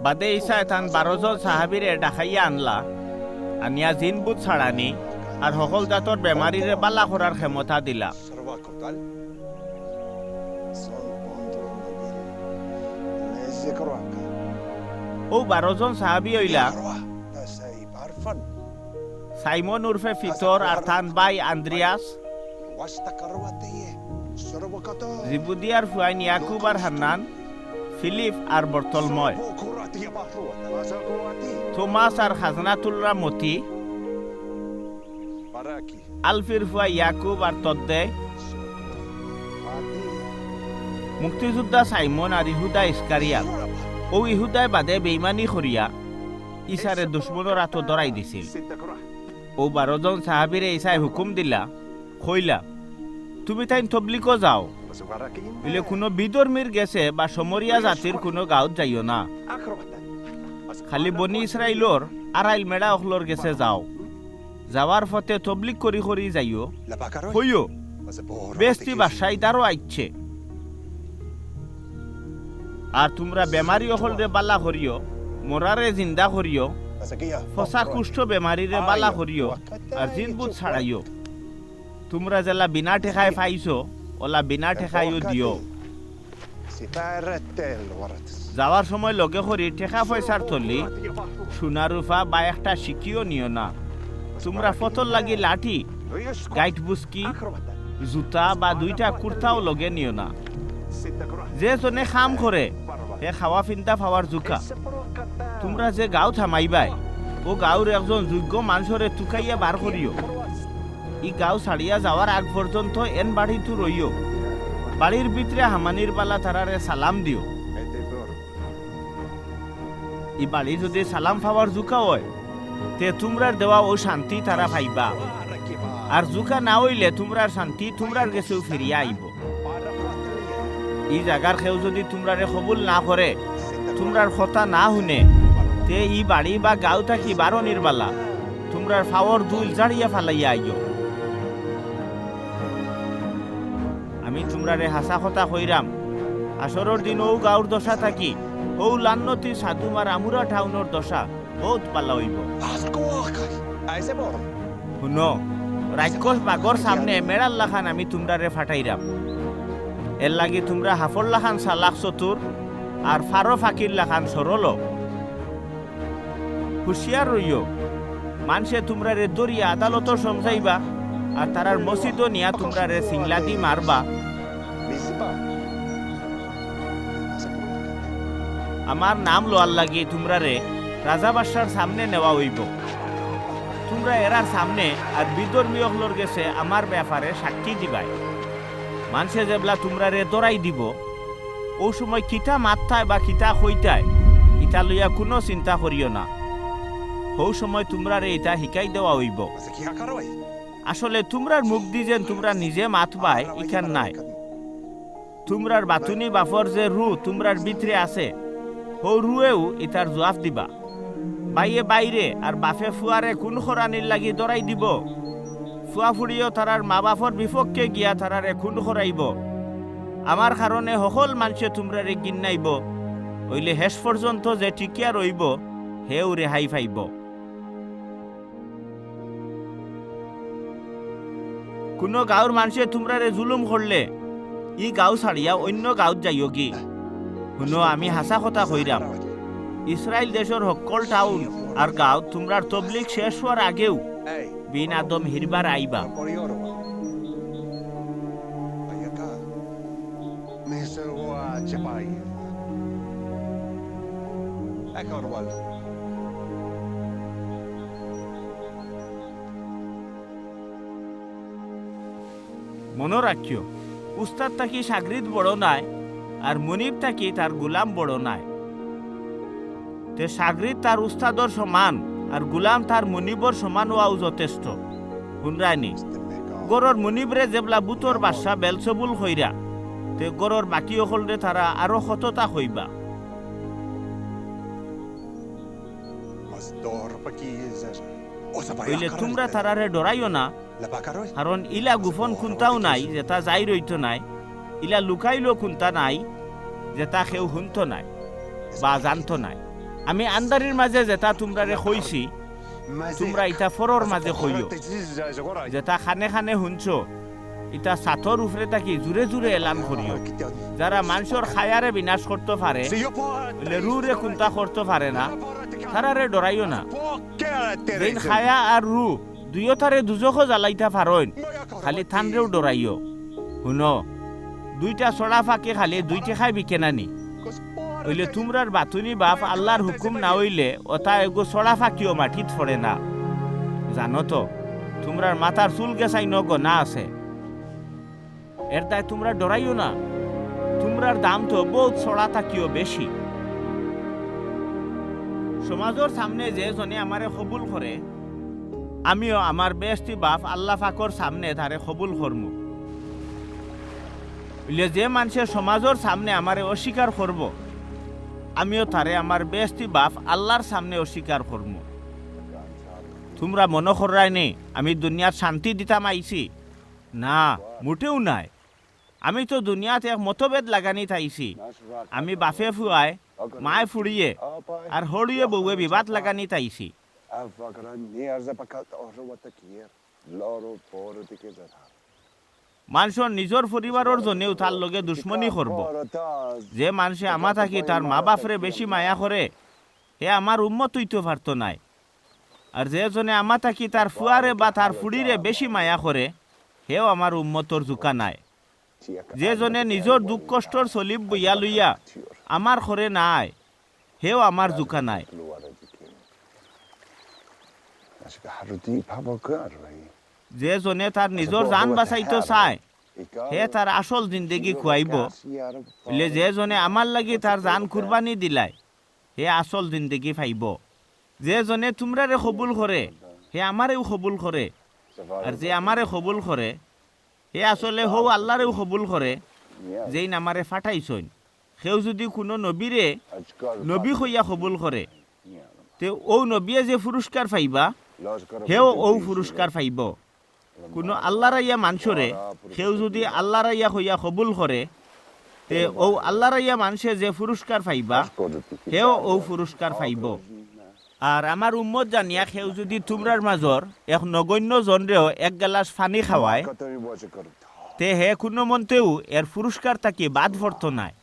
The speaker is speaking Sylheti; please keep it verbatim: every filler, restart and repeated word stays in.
বাদে ইছায় তান বারো জন সাহাবীরে ডাকাইয়া আনলা, আনিয়া জিন-ভূত ছাড়ানি আর হকল জাতর বেমারিরে বালা করার ক্ষমতা দিলা। অউ বারো জন সাহাবী অইলা সাইমন উরফে পিতর আর তান ভাই আন্দ্রিয়াস, জিবুদিয়ার ফুয়াইন ইয়াকুব আর হান্নান, ফিলিপ আর বর্তলময়, থমাস আর খাজনা তুলরা মতি, আলফির ফুয়া ইয়াকুব আর তদ্দে, মুক্তিযোদ্ধা সাইমন আর ইহুদা ইস্কারিয়াত। অউ ইহুদায় বাদে বেইমানি করিয়া ইছারে দুশমনর আতো ধরাই দিছিল। অউ বারো জন সাহাবীরে ইছায় হুকুম দিলা, কইলা, "তুমি তাইন তবলিগো যাও, অইলে কুনু বিধর্মীর গেছে বা সমরিয়া জাতির কুনু গাউত যাইও না। খালি বনি ইসরাইলর আড়াইল মেড়া অকলর গেছে যাও। যাওয়ার পথে তবলিগ করি করি যাইও। কইও, 'বেহেস্তি বাদশায় দ্বারো আইচ্ছে।' আর তুমরা বেমারি অকলরে বালা করিও, মরারে জিন্দা করিও, ফসা কুষ্ঠ বেমারিরে বালা করিও, আর জিন-ভূত ছাড়াইও। তুমরা যেলা বিনা টেকায় পাইছো, অলা বিনা টেকায়ও দিও। যাওয়ার সময় লগে করি টেকা-পয়সার থলি, সোনা-রুপা বা একটা সিকিও নিও না। তুমরা পথর লাগি লাঠি, গাইট-বুসকি, জুতা বা দুইটা কুর্তাও লগে নিও না। যে জনে কাম করে, হে খাওয়া-ফিন্দা পাওয়ার জুকা। তুমরা যে গাউত হামাইবায়, অউ গাউর একজন যোগ্য মানষরে তুকাইয়া বার করিও। ই গাউ ছাড়িয়া যাওয়ার আগ পর্যন্ত এন বাড়িত রইও। বাড়ির ভিতরে হামানির বালা তারারে সালাম দিও। ই বাড়ি যুদি সালাম পাওয়ার জুকা অয়, তে তুমরার দেওয়া অউ শান্তি তারা পাইবা। আর জুকা না অইলে তুমরার শান্তি তুমরার গেছেউ ফিরিয়া আইবো। ই জাগার কেউ যুদি তুমরারে কবুল না করে, তুমরার কথা না হুনে, তে ই বাড়ি বা গাউ থাকি বারনির বালা, তুমরার পাওর ধুইল ঝাড়িয়া ফালাইয়া আইও। আমি তুমরারে হাছা কথা কইরাম, হাশরর দিন অউ গাউর দশা থাকি অউ লান্নতি সাধুমার আমুরা টাউনর দশা বউত বালা অইবো। হুনো, রাক্ষস বাঘর সামনে মেড়ার লাখান আমি তুমরারে ফাটাইরাম। এরলাগি তুমরা হাফর লাখান চালাক চতুর আর ফারো ফাকির লাখান সরল অও। হুঁশিয়ার রইও, মানষে তুমরারে ধরিয়া আদালতো সমঝাইবা, আর তারার মসজিদো নিয়া তুমরারে সিংলাদি মারবা। আমার নাম লওয়ার লাগি তুমরারে রাজা বাদশার সামনে নেওয়া অইবো। তুমরা এরার সামনে আর বিধর্মী অকলর গেছে আমার ব্যাপারে সাক্ষী দিবায়। মানষে যেবলা তুমরারে ধরাই দিবো, অউ সময় কিতা মাততায় বা কিতা কইতায়, ইতা লইয়া কুনু চিন্তা করিও না। হউ সময় তুমরারে ইতা হিকাই দেওয়া অইবো। আসলে তুমরার মুখদি যেন তুমরা নিজে মাতবায়, ইখান নায়। তুমরার বাতুনি বাপর যে রুহ তুমরার ভিতরে আছে, হউ রুহেউ ইতার জুয়াপ দিবা। ভাইয়ে ভাইরে আর বাপে ফুয়ারে খুন করানির লাগি ধরাই দিবো। ফুয়া ফুড়িও তারার মা-বাপর বিপক্ষে গিয়া তারারে খুন করাইবো। আমার কারণে হকল মানষে তুমরারে ঘিন্নাইবো। অইলে শেষ পর্যন্ত যে টিকিয়া রইবো, হেউ রেহাই পাইবো। কুনু গাউর মানষে তুমরারে জুলুম করলে, ই গাউ ছাড়িয়া অইন্য গাউত যাইওগি। হুনো, আমি হাছা কথা কইরাম, ইসরাইল দেশর হক্কল টাউন আর গাউত তুমরার তবলিগ শেষ অওয়ার আগেউ বিন আদম হিরবার আইবা। মনো রাখিও, উস্তাদ থাকি শাগরিদ বড় নায়, আর মুনিব থাকি তার গুলাম বড় নায়। তে শাগরিদ তার উস্তাদর সমান, আর গুলাম তার মুনিবর সমান অওয়াউ যথেষ্ট। হুনরায়নি, ঘরর মুনিবরে যেবলা ভূতর বাদশা বেলজেবুল কইরা, তে ঘরর বাকি অকলরে তারা আরো কততা কইবা। অইলে তুমরা তারারে ডরাইও না, কারণ ইলা গোপন কুন্তাউ নাই যেতা জাইর অইতো নায়, ইলা লুকাইলও কুন্তা নাই যেতা কেউ হুনতো নায়। বা জানতো নায়। আমি আন্দারির মাঝে যেটা তুমরারে কইছি, তুমরা ইটা ফরর মাঝে কইও। যেটা কানে কানে হুনছো, ইটা ছাতর উপরে থাকি জুরে জুরে এলান করিও। যারা মানষর কায়ারে বিনাশ করতো পারে, অইলে রুরে কুন্তা করতো পারে না, তারারে ডরাইও না। যেইন কায়া আর রু দুইওটারে দুজখো জ্বালাইতা পারইন, খালি তানরেউ ডরাইও। হুনো, দুইটা ছড়া ফাকি খালি দুই টেকায় বিকে না নি? অইলে তুমরার বাতুনি বাফ আল্লার হুকুম না অইলে অতা এগু ছড়া ফাকিও মাটিত পড়ে না। জানো তো, তুমরার মাথার চুল গেছাইনও গনা আছে। এর দায় তুমরা ডরাইও না, তুমরার দাম তো বউত ছড়া থাকিও বেশি। সমাজর সামনে যে জনে আমারে কবুল করে, আমিও আমার বেহেস্তি বাফ আল্লা ফাকর সামনে তারে কবুল করমু। অইলে যে মানষে সমাজর সামনে আমারে অস্বীকার করবো, আমিও তারে আমার বেহেস্তি বাফ আল্লার সামনে অস্বীকার করমু। তুমরা মনো কররায় নি আমি দুনিয়াত শান্তি দিতাম আইছি? না, মুটেউ নায়। আমি তো দুনিয়াত এক মতভেদ লাগানিত আইছি। আমি বাফে ফুয়ায়, মায় ফুড়িয়ে, আর হড়ুয়ে বউয়ে বিবাদ লাগানিত আইছি। মানষর নিজর পরিবারর জনেউ তার লগে দুশমনি করবো। যে মানষে আমা থাকি তার মা বাফরে বেশি মায়া করে, হে আমার উম্মত অইতো পারতো নায়। আর যে জনে আমা থাকি তার ফুয়ারে বা তার ফুড়িরে বেশি মায়া করে, হেও আমার উম্মতর জুকা নায়। যে জনে নিজর দুখ কষ্টর সলিব বইয়া লইয়া আমার করে নায়, হেও আমার জুকা নায়। যে জনে তার নিজর জান বাঁচাইতো চায়, হে তার আসল জিন্দেগি খুয়াইবো। অইলে যে জনে আমার লাগি তার জান কুরবানি দিলায়, হে আসল জিন্দেগি পাইবো। যে জনে তুমরারে কবুল করে, হে আমারেউ কবুল করে। আর যে আমারে কবুল করে, হে আসলে হউ আল্লারেউ কবুল করে, যেইন আমারে ফাটাইছইন। কেউ যুদি কুনু নবীরে নবী কইয়া কবুল করে, তে অউ নবিয়ে যে পুরস্কার পাইবা, হেও অউ পুরস্কার পাইবো। কুনু আল্লার আইয়া মানষরে কেউ যুদি আল্লার আইয়া কইয়া কবুল করে, তে অউ আল্লার আইয়া মানষে যে পুরস্কার পাইবা, হেও অউ পুরস্কার পাইবো। আর আমার উম্মত জানিয়া কেউ যুদি তুমরার মাজর এক নগণ্য জনরেও এক গেলাস পানি খাওয়ায়, তে হে কুনু মন্তেউ এর পুরস্কার থাকি বাদ পড়তো নায়।